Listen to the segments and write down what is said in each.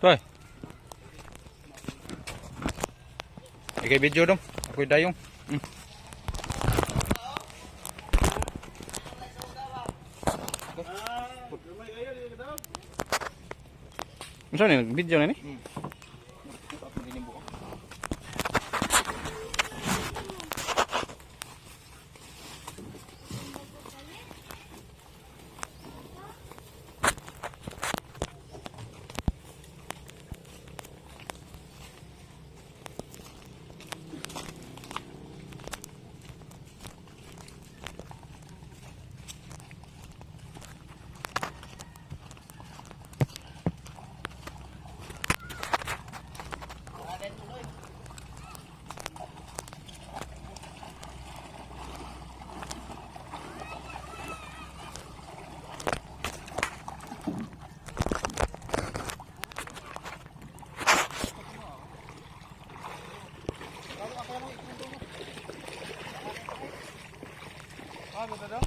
Toy. Ikay video dong. Ako'y dayong. Unsa ni video na ni? Nag-record ba? Asa man ka dong?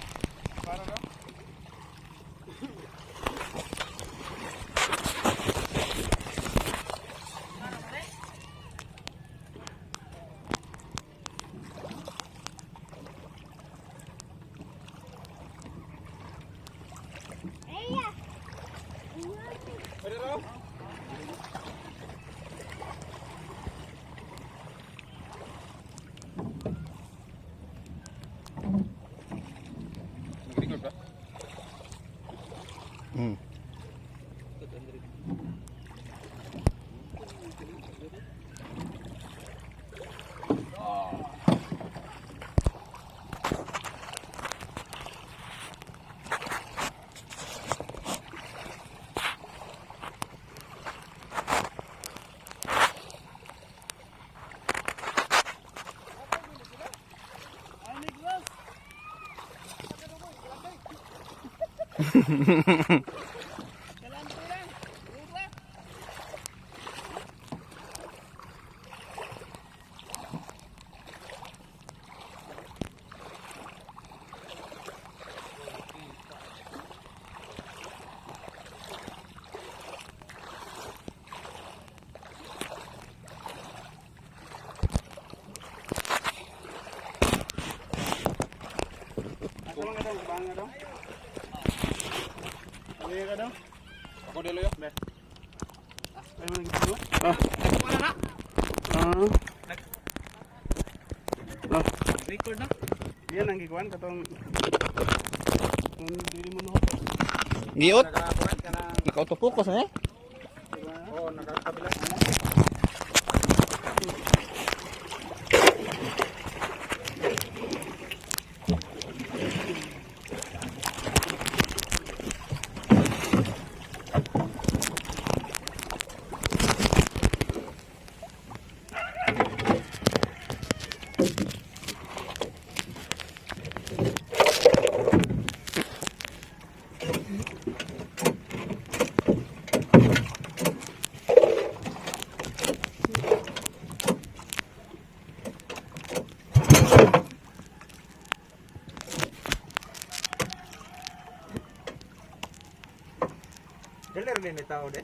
Kabang ka dong? Ano ka dong? Ako dilo yo. Ay mo nagitulo? Ah. Ah. Ah. Record na. Yan ang gikuan katong kung dili mo no. Giot. Naka-autofocus na eh. Oo, nakakabila. Dili rin ni tao de.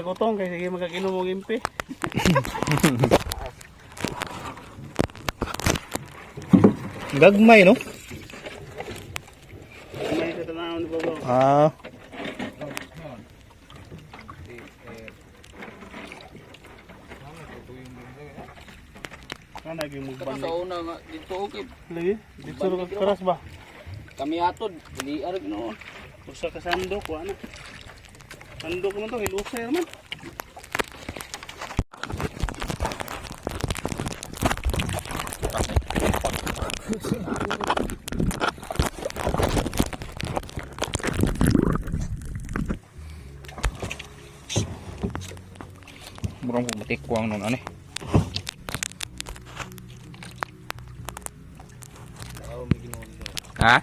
kagutong kay sige magaginom og impi. Gagmay, no? May sa tanaw ni babaw. Ah. Kana gyud mo Kato balik. sa una nga dito okay. Lagi, dito ra ka karas ba? Kami atod, dili arag noon. Usa ka sandok wa na. Sandok man to, hilusay man. Murang pumatikwang nun ano eh. Ha?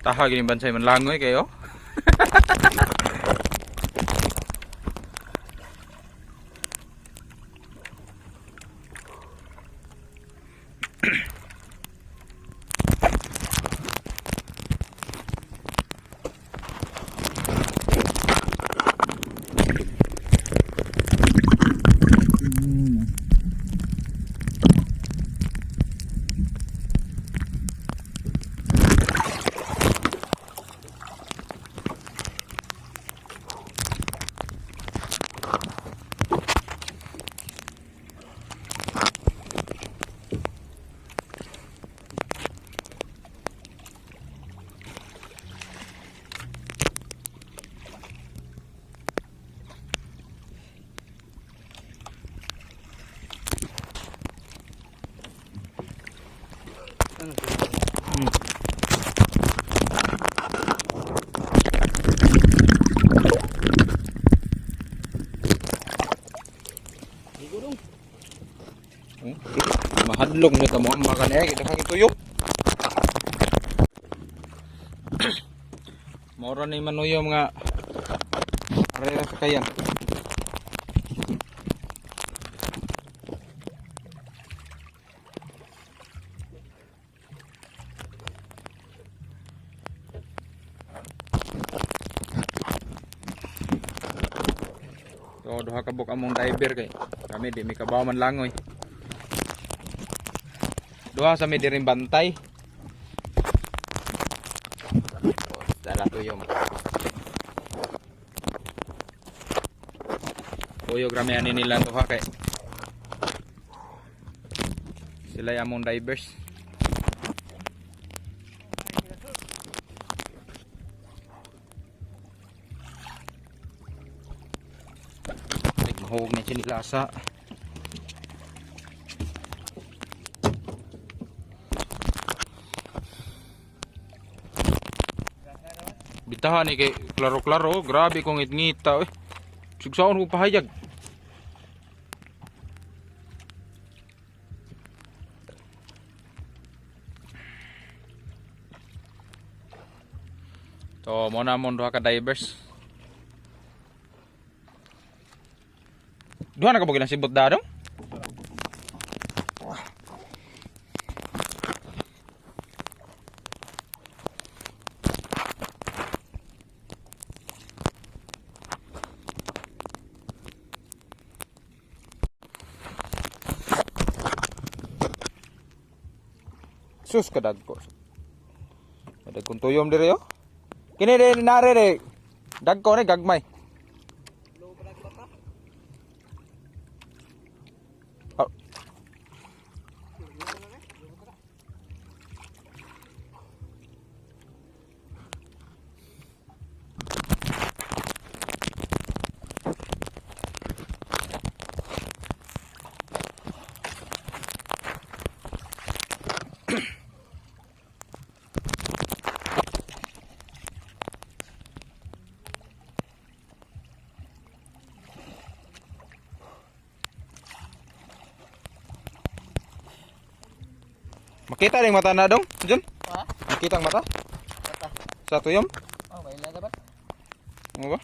Taha gini bansay man langoy kayo. Mahadlong na tamo ang makan eh kita kang tuyo. Mora ni manuyo mga arera sa kayan. So duha ka buk among diver kay. Kami di mi kabaw man langoy. Duha sa mi diring bantay. Dala tuyo mo. Tuyo grami ani nila duha kay. Sila yung among divers. Like, mahog na nila sa Bitahan ni kay klaro-klaro, grabe kong itngita eh. Sugsaon ko pahayag. To mo na mon duha ka divers. Duha na ka ba sibot dadong? Sus kadagko. Kadagkong tuyom diri oh. Kini diri nare re. Dagko ni gagmay. Oh. Makita ring mata na dong, Jun? Ha? Makita ang mata? Mata. Sa tuyom? Oh, may dapat. Ano ba?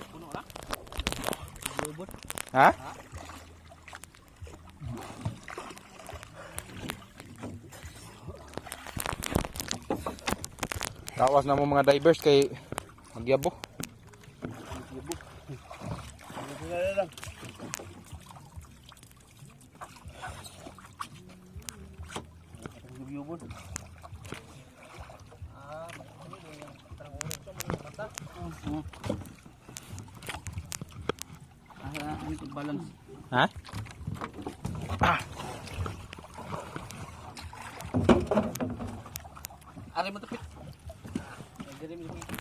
Puno na. Lubot. Ha? Tawas na mo mga divers kay magyabo. Wala lang. Yubon. Ah, ano ito balance. Ha? Ari mo tapit. Diri mo tapit.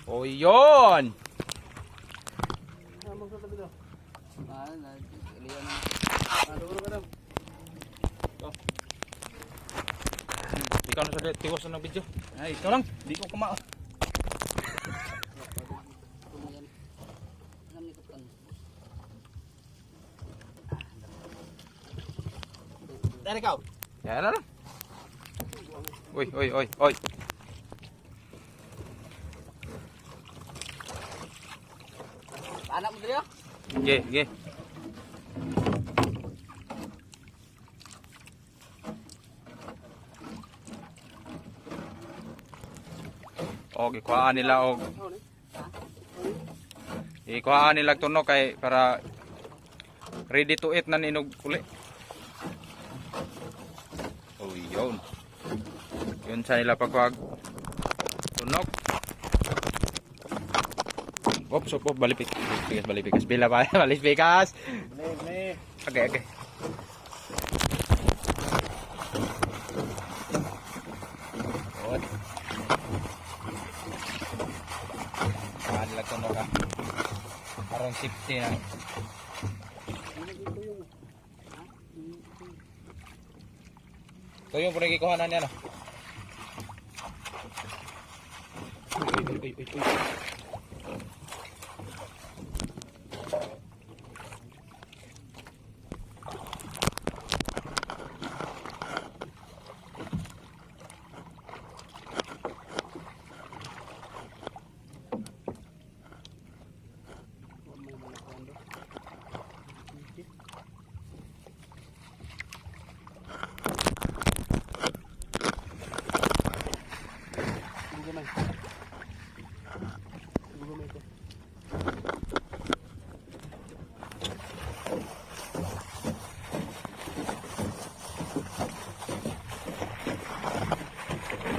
O yun! Ah, na ilian na. Ikaw na sa tiwas na ng video. Ay, ikaw lang. Di ko kumao. Dari ikaw. Yan na lang. Uy, uy, uy, uy. Anak mo diri ah. Sige, sige. Og ikuhaan nila og ikuhaan nila tuno kay para ready to eat na ninog uli. Oh, yun. Yun sa nila pagkuhag tunok. Ops, op, op, balipik. Balipikas, balipikas. Bila pa, balipikas. Okay, okay. Good. Saan lang tunog ah. Parang safety na. Ito yung pinagkikuha na niya no? Uy, uy, uy, uy, uy.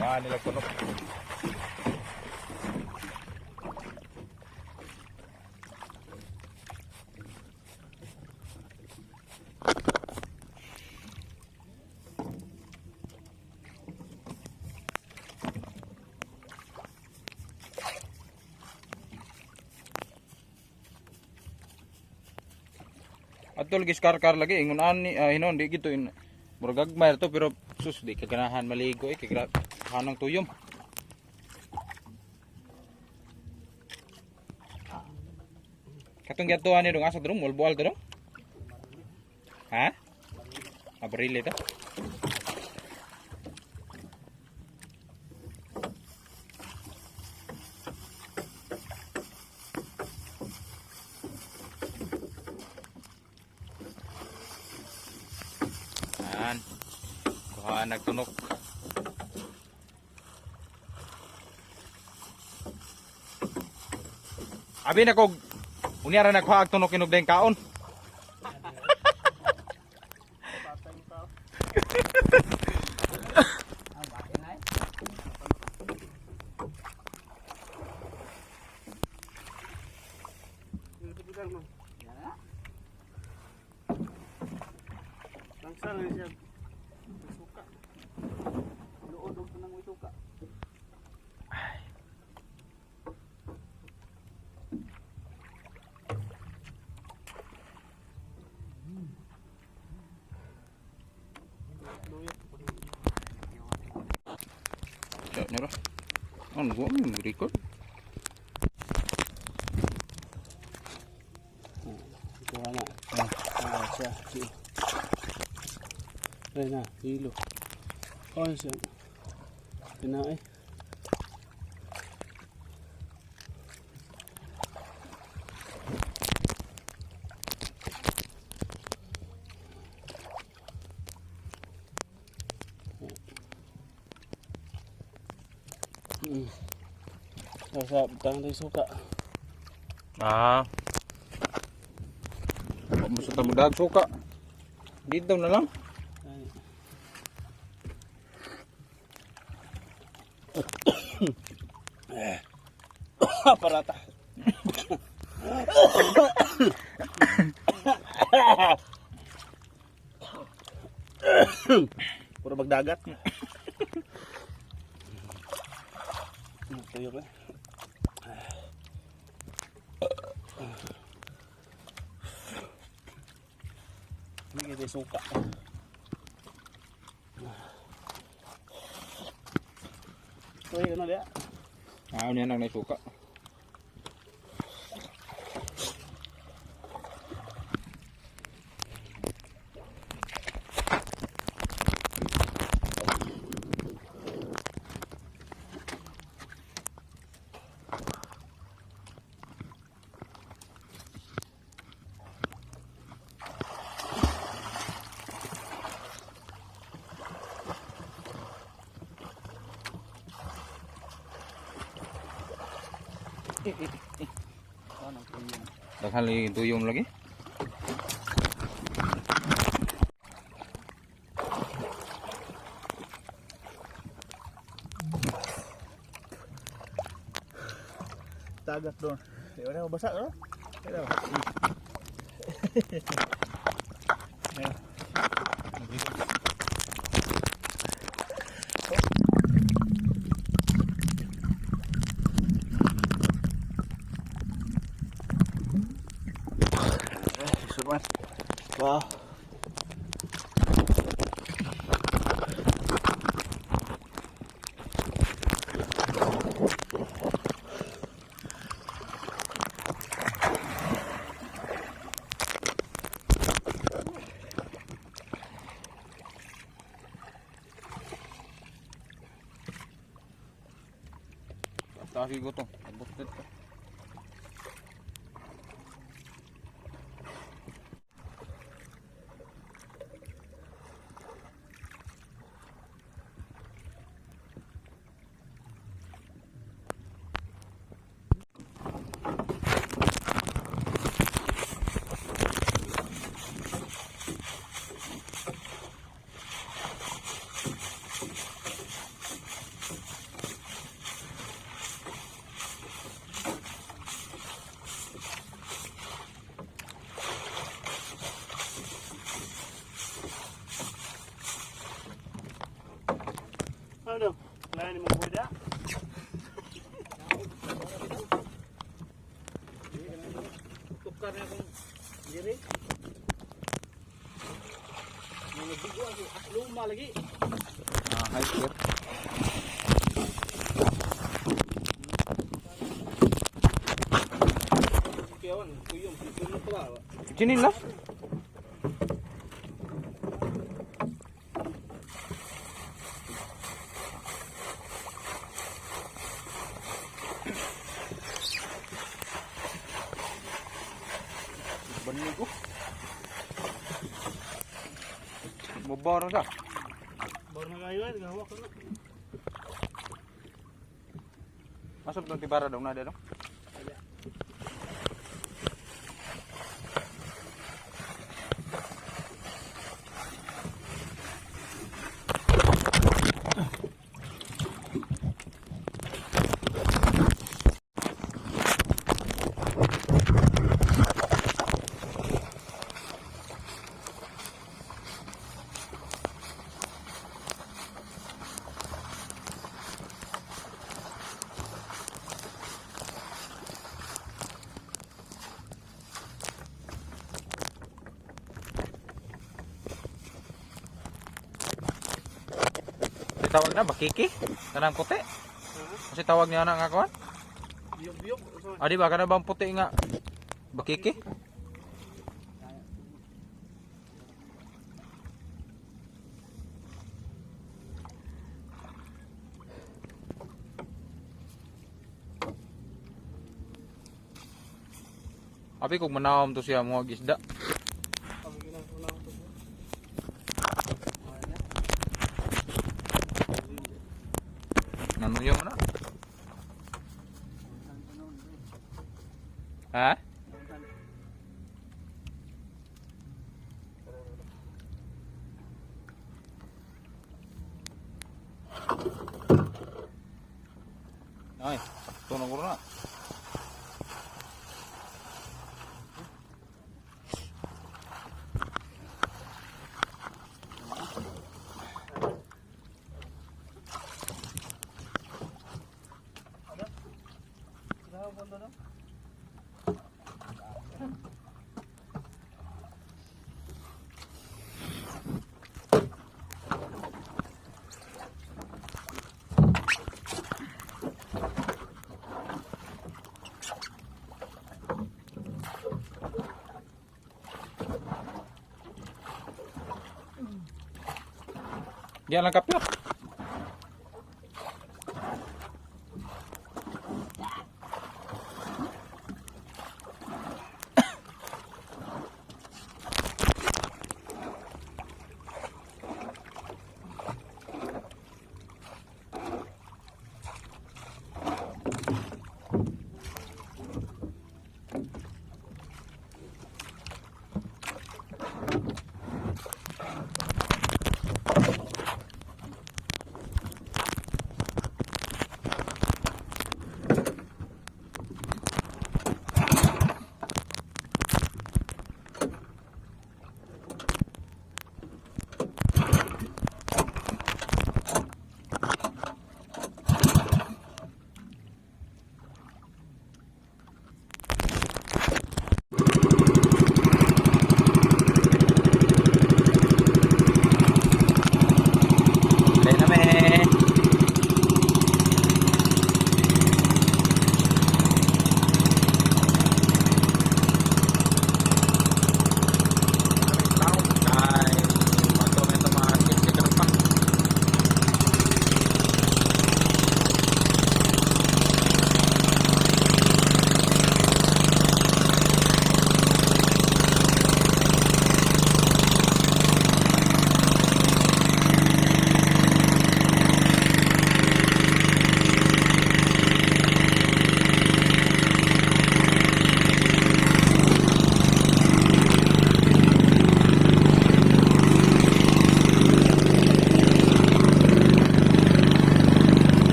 Kuha nila tunog. Atol giskar-kar lagi ingon ani hinon di gito in murag gagmay to pero sus di ka ganahan maligo eh kay hanang tuyom. Katong gatuan ni dong asa dong mulbual to dong? Ha? Abrile to. Yan. Kuhaan nagtunok. Abi na kog unya ra nagkuha og tunok inog dayong kaon. Langsar na siya. Suka. Luod og tunang may suka. Cak nyara. Ano gua mo record? Siya. Siya. Ayun na, hilo. Oh, siya. Pinaay. Sa butang tayo suka. Ah. Basta ta magdag suka. Dito na lang. Ay. Parata. Puro magdagat. Tuyo ko. Hindi kita suka. Tuyo na diya. Ah, niya nang suka. Daghan lagi tuyom lagi. Tagat doon. Di ba na basa no? Pero. Wow. Taas ko to. Abot dito. Ano? Wala ni mong buwida? Tukar na akong diri. Mga bigo ako, luma lagi. Ah, high sir. Kuyawan, kuyong, kuyong pa ba? Chinilas. Banig ko. Mabar na siya. Baru na kayo eh, gahawak ko na. Masuk tong tibara daw na dito. Kasi tawag na bakiki? Kanang puti? Kasi tawag niya na nga kuan? Biyog-biyog. Ah, di ba kana bang puti nga bakiki? Api kog manawom to siya mga isda. Kami ginagawa na ako to. Nanuyo mo na. Ha? Ay, tunog ko na. Diyan lang kapyo.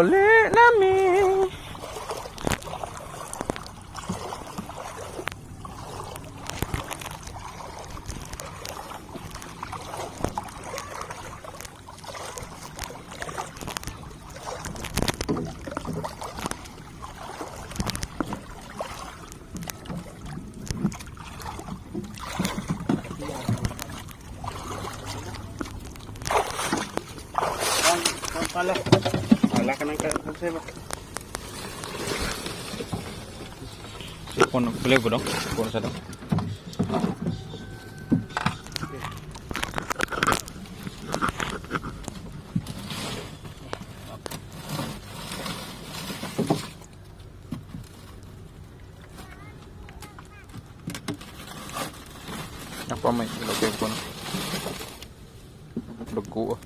Uli nami. Ang pala. Wala ka nang kaseba. Kuno beli ko dong. Kuno sa dong. Ako may ilagay ko na. Dagko ah.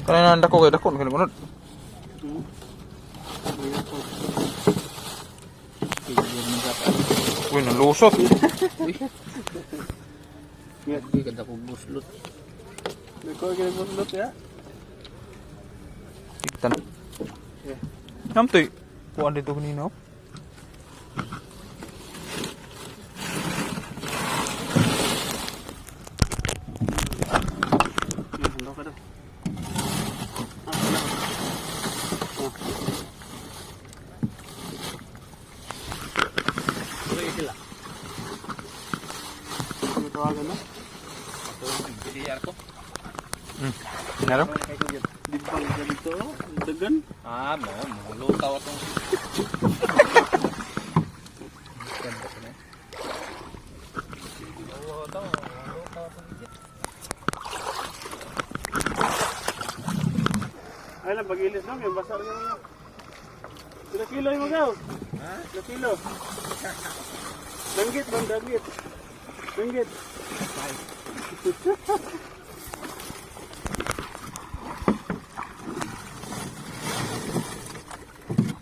Kanina dako kay dako kay kunod. Uy, nalusot. Hindi ka dako buslot. Dako kay buslot ya. Tigtan. Nam toy. Kuan dito kanina. Oh. Hando ka daw. Ah, wala. Uy, sila. Ano tawagan na? CR ko. Naro? Dibang ka dito. Oh. Dagan. Ah, mo, mo lutaw atong. Ay lang, pagilis lang. Yung basa rin naman. Ilang kilo yung magaw? Ha? Ilang kilo? Danggit bang danggit? Danggit.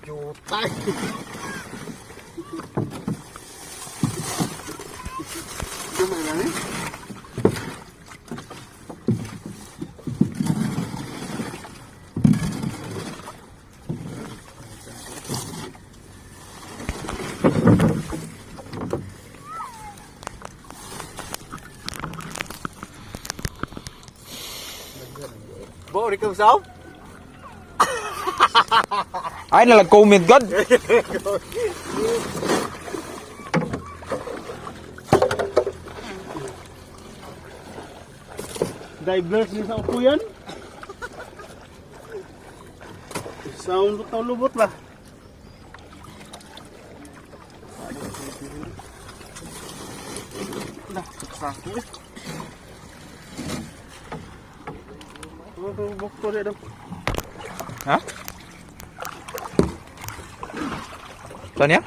Jutay. Gamay lang eh. Bo, ikaw saw? Ay, nalag comment god. Divers ni sa upo yan. Sound lutaw lubot ba? Dah, sako eh. Oh, bukto dia dong. Ha? Saan niya?